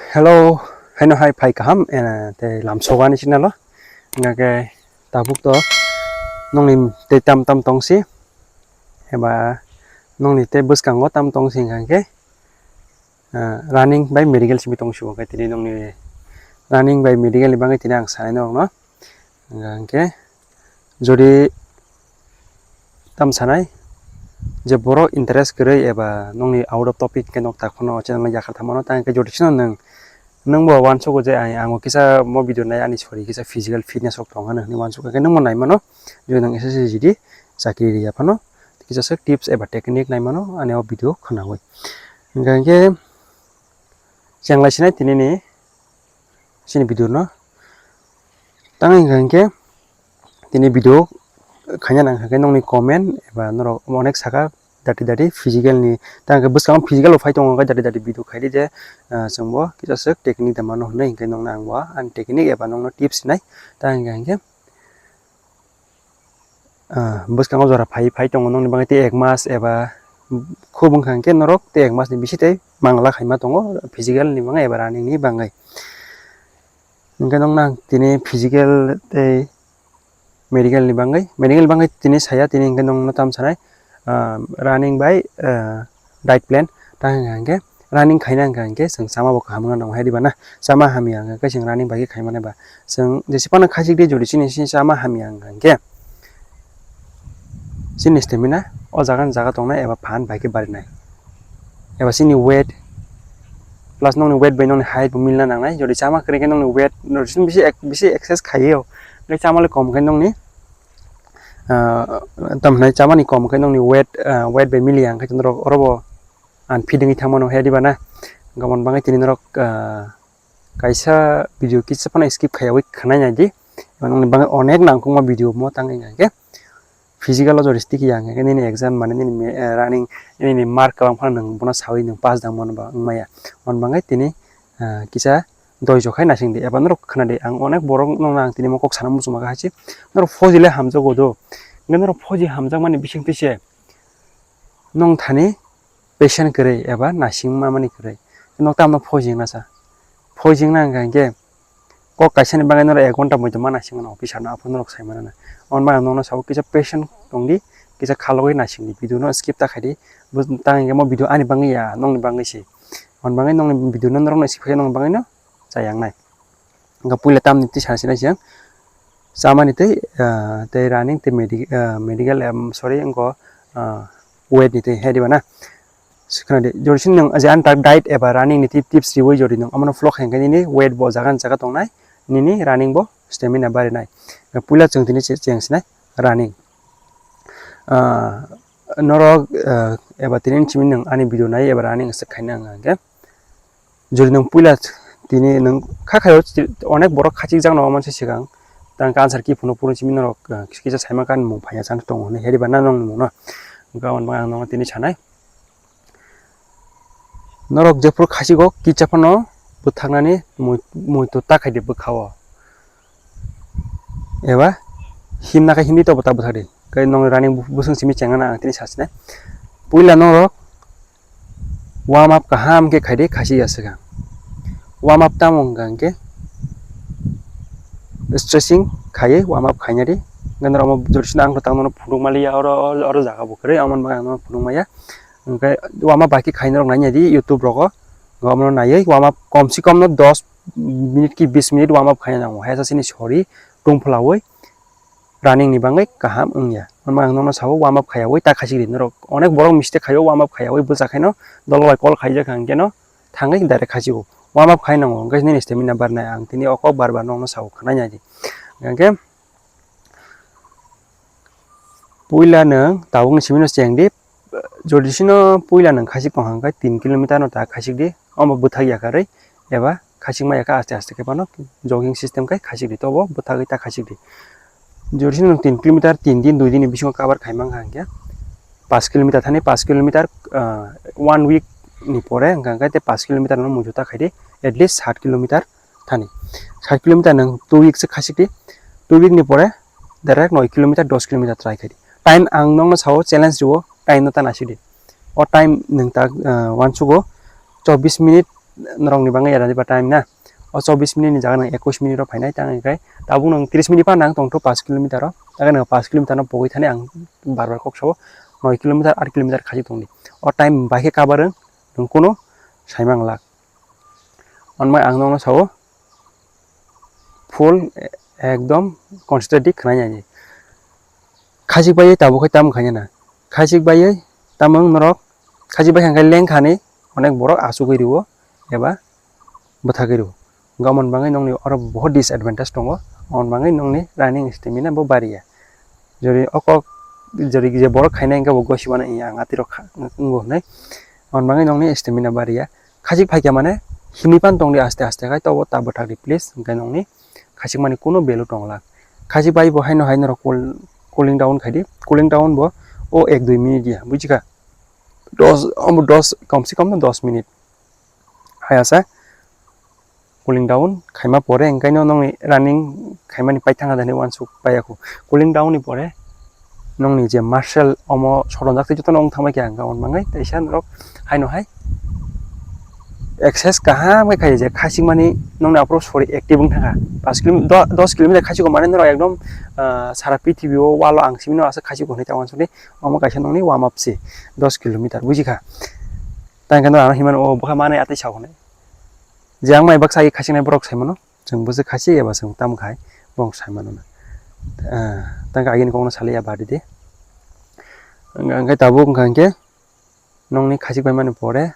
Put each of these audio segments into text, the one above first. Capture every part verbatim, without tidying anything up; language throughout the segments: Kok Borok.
Hello, haino hai phai kaham, eh, tei lamsogani channel o. Hingkha khe tabuk to nongni tei tam tam tongsi, eba nongni tei bwskango tam tongsi hingkha khe, eh, running bai medical simi tongsi bo khe tini nongni running bai medical ni bagwi tini ang sanai norokno. Hingkha khe jodi tam sanai je borok interest kwrwi eba nongni out of topic khe nok ta kheno channel no yakar tangmano, tang khe jodi sino nwng, nwng bo uansugo je ai, ang o kisa mo video nai ani sori kisa physical fitness rok tong hwnwi uansugo khe nwng bo nai mano, jodi nwng S S C G D chakri riya phano kisa se tips eba technique nai mano ani o video khwnawi. Hingkha khe chenglai sinai tini ni chini video no. Tang hingkha khe tini video khaina nang khe nongni comment eba norok onek saka dati dati physical ni, tang khe bwskango physical bo phai tongo khe dati dati video khaidi je, ah, chwng bo kisa swk technique da mano hwnwi hingkhe nongno ang bo ani technique eba nongno tips nai. Tang hingkha khe ah, bwskango jora phai phai tongo nongni bagwi tei ek mas eba khub wngkha hwnkhe norok tei ek mas ni bisi tei mangla khaima tongo physical ni bagwi eba running ni bagwi. Hwnkhe nongno ang tini physical tei medical ni bagwi, medical ni bagwi tini saya, tini hwnkhe nongno tam sanai, ah, running bai, ah, diet plan ta hwnkha hwnkhe running khaina hwnkha hwnkhe chwng chama bo kaham wngna nango hai diba na, chama hamya hwnkha hwnkhe chwng running bai khe khaimani ba chwng jesi phano khachik di jodi chini chini chama hamya hwnkha hwnkhe chini stamina o jaga ni jaga tongnai eba phan bai khe barinai eba chini weight plus nongni weight bai nongni height bo milna nangnai, jodi chama kwrwi khe nongni weight jodi chini bisi ek-, bisi excess khaiwi o, tei chama le kom khe nongni ah, tamo hinai chamani kom khe nongni weight, ah, weight bai miliya hwnkhe norok oro bo unfit wngwi thangmano he diba na? Hwnkhe aboni bagwi tini norok, ah, kaisa video kisa phano skip khaiyawi khwnai nai di. Nongni bagwi onek nangkukma video mo tang wngkha hwnkhe physical o jori stick ya hwnkhe nini exam mane nini me-, eh, running nini mark kwbang phano nwng bono sawi nwng pass da mano ba wngmaya. Aboni bagwi tini, ah, kisa doijo khai naising di, eba norok khna di, ang onek borok no ang tini mo kok sana muchungma kha haichi, norok phoji le hamjago do, hwnkhe norok phoji hamjakmani bising twi se nong thani patient kwrwi eba naising mamani kwrwi, nok tamno phoji wngna sa, phoji wngna hwnkha hwnkhe kok kaisa ni bagwi norok ek ghonta muitu ma naising mano officer no, aphuru norok sai mano na, aboni bagwi ang nokno sabo kisa patient tong di, kisa khalogwi naising di, video no skip ta khai di, bo tang hwnkhe mo video ani bagwi ya, nokni bagwi se. Hwn bagwi nokni video no norok no skip khe nokni bagwi no chayang nai. Hwnkhe puila tamni twi sana sinai se ang chamani twi, ah, tei running tei medi-, ah, medical, em, sorry, wngkho, ah, weight ni twi he diba na. Sikna di, jodi sini nung je ang tak diet eba running ni tip-, tips riwi jodi nung amano follow khaikhe nini weight bo jaga ni jaga tongnai, nini running bo stamina barinai. Puila chwng tini che-, cheng sinai running. Ah, norok, ah, eba tini simi nung ani video nai eba running se khaina hwnkha hwnkhe. Jodi nwng puila tini nwng kha khaio, onek borok khachikjakno omo se swkang, tang cancer ki phunuk phunuk simi norok, ah, kisa saima kan mung phaiya chang tongo hinwi heri ba na nongni mungno. Hwnkhe aboni bagwi ang nongno tini sanai. Norok jephuru khachiko kisa phano bwthaknani mui-, muitu ta khaidi bwkhao. Eba himna khe himdi tobo ta bwthakdi. Khe nongni running bu-, busung simi chengna ang tini sasine. Puila norok warm up kaham khe khaidi khasi ya swkang. Warm up tamo hwnkha hwnkhe stretching khaiwi warm up khaina di. Hwnkhe norok omo jodi sino ang tangmano phunuk maliya oro, oro, oro jaga bo kwrwi, aboni bagwi ang phunuk maya. Hwnkhe warm up bai khe khaina rok nanya di YouTube rogo. Omono naiwi warm up kom se kom no dos minute ki bis minute warm up khaina nango. Hai sasini sori tungphulawi running ni bagwi kaham wngya. Hwnba ang nokno sabo warm up khaiyawi ta khachigri norok. Onek borok mistake khaio warm up khaiyawi bwsa khaino dolo bai call khaijak hwnkhe no thangwi direct khachigo. Warm up khai nango hwnkhe nini stamina barnai ang tini o kok bar bar nokno sabo khwnai nai di. Hwnkhe puila nwng tabukni simi no cheng di, jodi sino puila nwng khachik tong hwnkhe tin kilometer no ta khachik di, omo bwthak yakarwi eba khachikma yakha aste aste khe phano jogging system khai khachik di, tobo bwthagwi ta khachik di. Jodi sino nwng tin kilometer tin din dui din ni bisingo cover khai mankha hwnkhe paanch kilometer thani paanch kilometer, ah, one week ni pore hwnkha hwnkhe tei paanch kilometer no muitu ta khai di, at least saat kilometer thani. Saat kilometer nwng two weeks se khachik di, two week ni pore direct noi kilometer, dos kilometer try khai di. Time ang nokno sao challenge rio, time no ta naisik di. O time nwng ta, ah, uansugo chobbish minute norokni bagwi era diba time na. O chobbish minute ni jaga nang ekwis minute o phainai, tang hwnkhai tabuk nang tris minute pha nang tongtho paanch kilometer o. Tang nang paanch kilometer no pogwi thani ang bar bar kok sao, noi kilometer, aat kilometer khachi tongdi. O time bai khe kabar wng, nwng kunu saimang lak. Onmai ang nokno sao, full ekdom concentrate di khwnai nai. Khachik bai tabuk khai tam khaina na. Khachik bai tamung norok, khachik bai hangkai leng khani onek borok achugwi riwo eba bwthagwi riwo. Gamon bangwi nokni oro bohot disadvantage tongo, amon bangwi nokni running stamina bo bariya. Jori o kok, jori je borok khainai hwnkhe bo gosibana iya ang atirok kha-, wngo hwnwi. Amon bangwi nokni stamina bariya. Khachik phaikha mane himwi pan tongdi aste aste khai, tobo ta bwthakdi please, hwnkhe nokni khachikmani kunu value tongla. Khachik bai bo haino hai norok cool, cooling down khaidi, cooling down bo o ek dui minute ya, bujikha? Dos, omo dos, kom se kom no dos minute. Hai asa cooling down khaima pore, hwnkhe no nokni running khaimani paithang adani uansuk paiya khu. Cooling down ni pore nokni je muscle omo sotonjak tei jotono wng thangbai kha, hwnkhe on mangai teisa norok haino hai exercise kaham khe khai je khachikmani nokni aphuru sori active wng thangkha. Paanch kilometer, do-, dos kilometer khachiko mane norok ekdom, ah, sara prithibi o walo ang simi no aswk khachiko hinwi ta uansukdi, omo kaisa nokni warm up se dos kilometer, bujikha? Tang khe norok ano hinmano o bwkha manwi atwi sa hwnwi. Je ang mai baksa agi khachiknai borok sai mano, chwng bwswk khachik eba chwng tam khai borok sai mano na. Ah, tang khe agini kokno salai ya bari di. Hwnkhe tabuk wngkha hwnkhe nokni khachik bai mani pore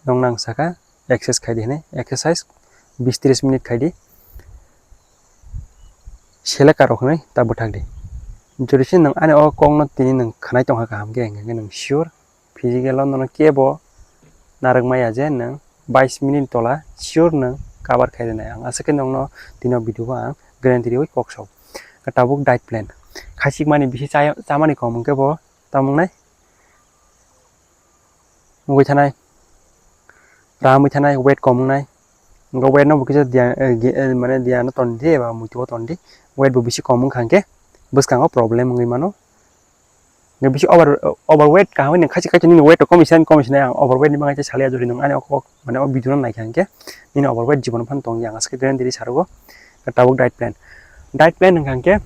nok nang saka exercise khai di hinwi, exercise bis tris minute khai di. Selek karok hinwi ta bwthak di. Jodi se nwng ani o kokno tini nwng khwnai tongkha kaham khe, hwnkhe nwng sure physical o nono kebo narwk maya je nwng bais minute tola sure nwng cover khai rwnai. Ang aswk khe nokno tini o video o ang guarantee riui kok sao. Tabuk diet plan. Khachikmani bisi chaya-, chamani kom hwnkhe bo tamo wngnai? Mugwi thanai, ramwi thanai, weight kom wngnai. Hwnkhe weight no bo kisa diya, eh, gi-, eh, mane diya no ton di eba muitu o ton di. Weight bo bisi kom wngkha hwnkhe bwskango problem wngwi mano. Nang bisi over, overweight kaham nang khachi khachi nini weight rok komi sinai, komi sinai ang overweight ni bagwi tei salia jodi nang ani o kok mane o video no naikha hwnkhe nini overweight jibon phano tongya ang aswk diri diri sarugo. Tabuk diet plan, diet plan hwnkha hwnkhe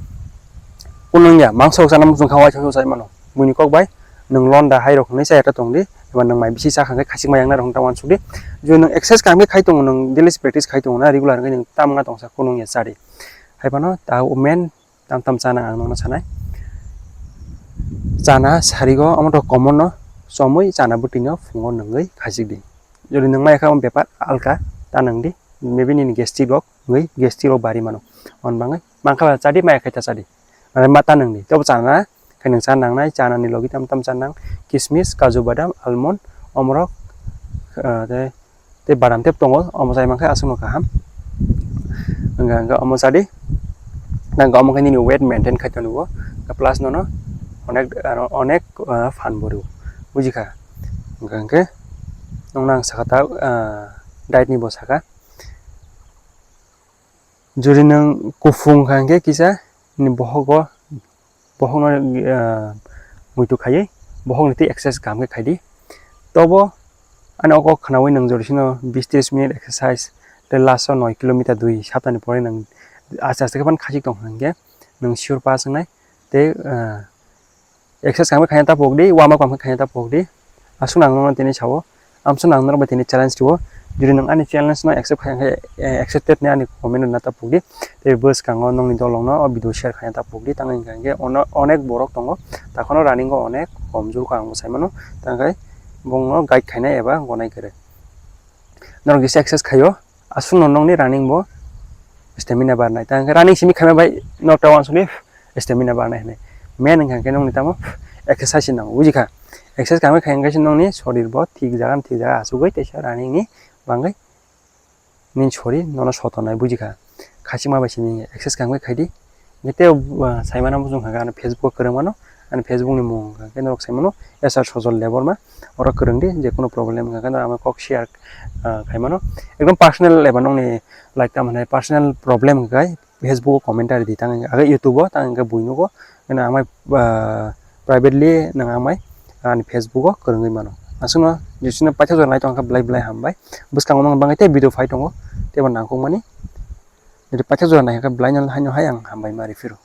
kunung ya mangso chana muchung kha waisa sai mano buini kok bai nang londa hai rok hinwi chaya ta tongdi eba nang mai bisi chakha hwnkhe khachik mai yang nai rok ta uansukdi. Jodi nang exercise kaham khe khai tongo nang daily practice khai tongo na regular hwnkhe nang tamung na tongsa kunung ya chadi hai phano ta main tam tam chana ang nokno sanai. Chana sarigo omo to common no chomwi chana bwtwi no phungo nungwi khachik di. Jodi nung maya kha omo bepar alka ta nung di, maybe nini gastric rok wngwi gastric rok bari mano. On bangwi mankha ba chadi maya khai ta chadi. Mane ma ta nung di. Tebo chana khe nung cha nangnai, chana ni logi tam tam cha nang, kismis, kaju badam, almond, omorok, ah, tei tei badam tei tongo, omo chai mankhe aswkno kaham. Hwnkha hwnkhe omo chadi, nang omo khe nini weight maintain khai tongo, plus nono onek, onek, ah, phan bo rw, bujikha? Hwnkha hwnkhe nokno ang sakha ta, ah, diet ni bo sakha. Jodi nwng kuphung kha hwnkhe kisa nini bohogo bohokno, ah, muitu khaiwi bohokni twi exercise kaham khe khaidi. Tobo ani o kok khnaui nwng jodi sino bis tris minute exercise tei last o noi kilometer dui saptani pore nwng aste aste khe phano khachik tong kha hwnkhe nwng sure pass wngnai tei, ah, exercise kaham khe khaina ta pokdi, warm up kaham khe khaina ta pokdi. Aswk nang nokno tini sao, amswk nang norok bai tini challenge rwo. Jodi nwng ani challenge no accept khai khe, eh, accepted ni ani comment rwna ta pokdi. Tei bwskango nokni dolong no o video share khaina ta pokdi. Tang hwnkha hwnkhe ono onek borok tongo, takhwno running o onek komjor kha ang bo sai mano. Tang khe bongno guide khainai eba gonai kwrwi. Norok kisa exercise khaio, aswkno nokni running bo stamina barnai. Tang khe running simi khaima bai nok ta uansukni stamina barnai hinwi. Main hwnkha khe nokni tamo exercise nango, bujikha? Exercise kaham khe khai hwnkhe se nokni sorir bo thik jaga thik jaga achugwi teisa running ni bangwi nini sorir nono sotonai, bujikha? Khachikma bai simi exercise kaham khe khaidi. Hwnkhe tei, ah, saimano muchung kha khe ano Facebook o kwrwng mano, ani Facebook ni mung hwnkha khe norok saimano S R Sojol Debbarma, oro kwrwng di, je kunu problem hwnkha khe norok kok share, ah, khaimano, ekdom personal eba nokni like tamo hinai personal problem hwnkha khe Facebook o comment ari di, tang hwnkhe YouTube o, tang hwnkhe buino go, eno amai, ah, privately nang amai ani Facebook o kwrwngwi mano. Aswkno jesino paithago jora nai tongkha belai belai hambai. Bwskango mang bangwi tei video phai tongo, teibo nangkukmani. Jadi paithago jora naikha belai no haino hai ang hambai ma rifiro.